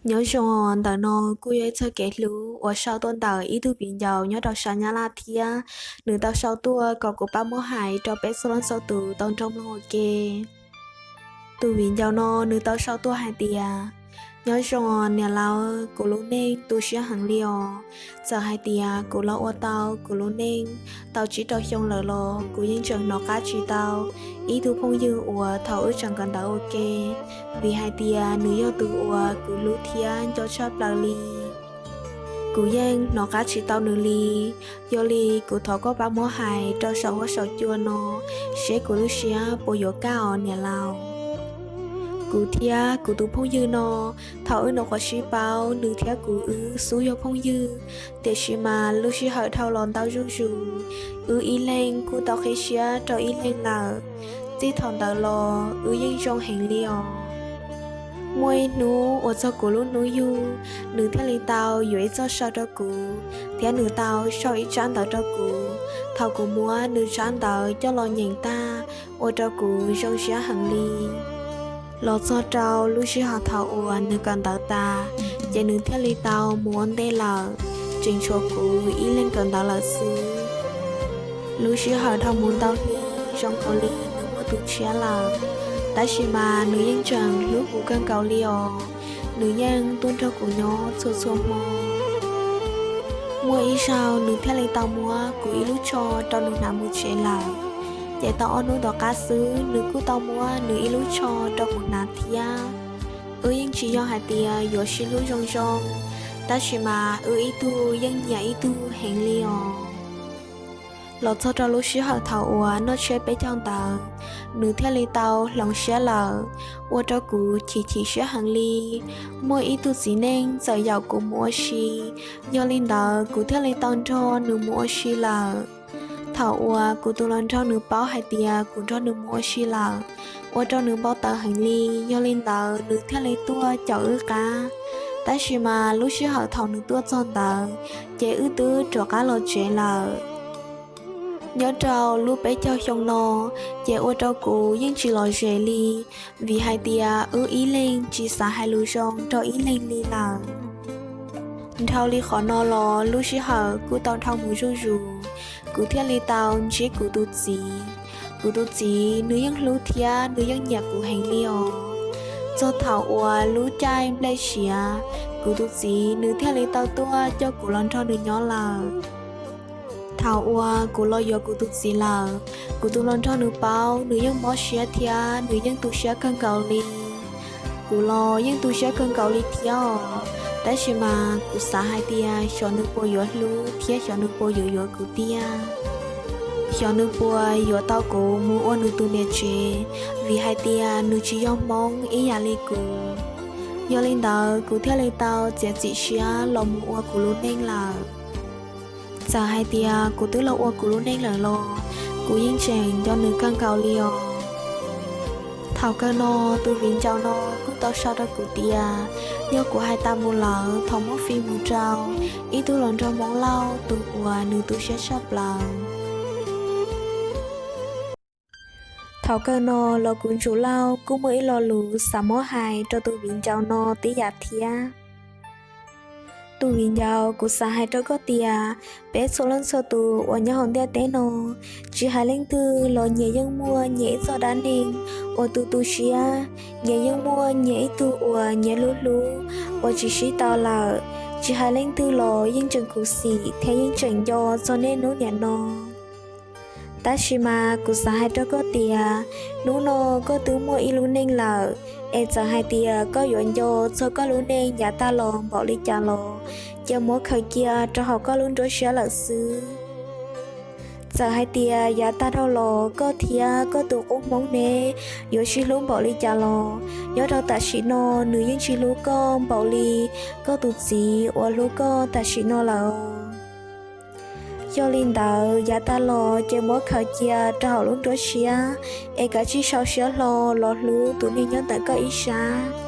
Nyob zoo, ntawm no kuj yog ib txoj kev hlub uas sau tuaj ntawm ib tug viv ncaus nyob rau sab Nyab Laj thiab. Nws tau sau tuaj kom kuv pab muab hais rau peb txhua leej txhua tus tau nrog mloog ua ke. Tus viv ncaus no nws tau sau tuaj hais tias, nyob zoo niam laus, kuv lub neej tu siab heev li os. Txawm hais tias kuv los ua tau kuv lub neej tau tsib rau xyoo lawm los kuv yeej tseem hnov qab tsis tau ib tug phooj ywg uas thaum wb tseem kawm ntawv ua ke, vim hais tias nws yog tus uas kuv hlub thiab nco tshaj plaws li. Kuv yeej hnov qab tsis tau nws li. Yog li kuv thov koj pab muab hais rau saum huab saum cua no, seb kuv lub siab puas yuav kaj os niam laus. Kuv thiab kuv tus phooj ywg no, thaum wb nyuam qhuav sib paub, nws thiab kuv wb xub yog phooj ywg, tiam sis mas lub sij hawm dhau los ntau zuj zus, wb ib leeg kuj tau qhib siab rau ib leeg lawm. Txij thaum ntawd los wb yeej zoo heev li os. Muaj ib hnub uas txog kuv lub hnub yug, nws thiaj li tau yuav ib txoj saw rau kuv, thiab nws tau sau ib tsab ntawv rau kuv. Thaum kuv muab nws tsab ntawv coj los nyeem tag, ua rau kuv zoo siab heev li. Los txog rau lub sij hawm thaum uas nws kawm ntawv tas, ces nws thiaj li tau mus ua ntej lawm, tseem tshuav kuv ib leeg kawm ntawv lawm xwb. Lub sij hawm dhau mus ntau hli, zoo nkaus li nws muaj tus tshiab lawm, tab sis mas nws yeej tseem hlub kuv kawg nkaus li os. Nws yeej tuaj nrog kuv nyob txhua txhua hmo. Muaj ib zaug nws thiaj li tau muab kuv ib lub tsho rau nws hnav mus tsev lawm, ces tau ob hnub tom qab xwb nws kuj tau muab nws ib lub tsho rau kuv hnav thiab. Wb yeej tsis yog hais tias yuav sib hlub zoo zoo, tab sis mas wb ib tug yeej nyiam ib tug heev li os. Los txog rau lub sij hawm thaum uas noj tsiab peb caug ntawd, nws thiaj li tau hloov siab lawm, ua rau kuv chim chim siab heev li. Muaj ib tug txiv neej txawm yaum kuv mus ua si, yog li ntawd kuv thiaj li tau nrog nws mus ua si lawm. Thaum uas kuv tus hluas nraug nws paub hais tias kuv nrog nws mus ua si lawm, ua rau nws npau taws heev li, yog li ntawd nws thiaj li tuaj caum wb qab. Tab sis mas lub sij hawm thaum nws tuaj txog ntawd, ces wb twb rov qab los tsev lawm. Nyob rau lub peb caug xyoo no, ces ua rau kuv yeej tsis lom zem li, vim hais tias wb ib leeg tsis xav hais lus zoo rau ib leeg li lawm. Dhau li qhov no los lub sij hawm kuj tau dhau mus zuj zus, kuv thiaj li tau ntsib kuv tus txiv. Kuv tus txiv nws yeej hlub thiab nws yeej nyiam kuv heev li os. Txog thaum uas lub caij nplej siav, kuv tus txiv nws thiaj li tau tuaj coj kuv los nrog nws nyob lawm. Thaum uas kuv los yuav kuv tus txiv lawm, kuv tus hluas nraug nws paub, nws yeej mob siab thiab nws yeej tu siab kawg nkaus li. Kuv los yeej tu siab kawg nkaus li thiab os, tab sis mas kuv xav hais tias xyov nws puas yuav hlub thiab xyov nws puas yuav yuav kuv tiag. Xyov nws puas yuav tau kuv mus ua nws tus niam tsev, vim hais tias nws tsis yog Hmoob ib yam li kuv. Yog li ntawd kuv thiaj li tau txiav txim siab los mus ua kuv lub neej lawm. Txawm hais tias kuv twb los ua kuv lub neej lawm los kuv yeej tseem nco nws kawg nkaus li os. Thaum kawg no tus viv ncaus no kuj tau sau rau kuv tias, yog kuv hais tas mus lawm thov muab fij mus rau ib tug hluas nraug Hmoob Lauj tus uas nws tu siab tshaj plaws. Thaum kawg no los kuv Ntsuj Lauj kuj muaj ib lo lus xav muab hais rau tus viv ncaus no tib yam thiab. Tus viv ncaus, kuv xav hais rau koj tias peb txhua leej txhua tus uas nyob hauv ntiaj teb no, tsis hais leej twg los nyias yeej muaj nyias ib txoj dab neeg uas tu tu siab, nyias yeej muaj nyias ib tug uas nyias hlub hlub, uas tsis sib tau lawm. Tsis hais leej twg los yeej tseem khuv xim thiab yeej tseem nco txog niaj hnub niam no. Tab sis mas kuv xav hais rau koj tias, hnub no koj twb muaj ib lub neej lawm, es txawm hais tias koj yuav nco txog koj lub neej yav tag los npaum li cas los, cia muab khaws cia rau hauv koj lub nruab siab lawm xwb. Txawm hais tias yav tag dhau los koj thiab koj tus qub hmoob neb yuav sib hlub npaum li cas los, nyob rau tam sim no nws yeej tsis hlub koj npaum li koj tus txiv uas hlub koj tam sim no lawm. Yog li ntawd yav tag los ces muab khaws cia rau hauv lub nruab siab, es kav tsij sau siab hlo los hlub tus neeg nyob ntawm koj ib sab.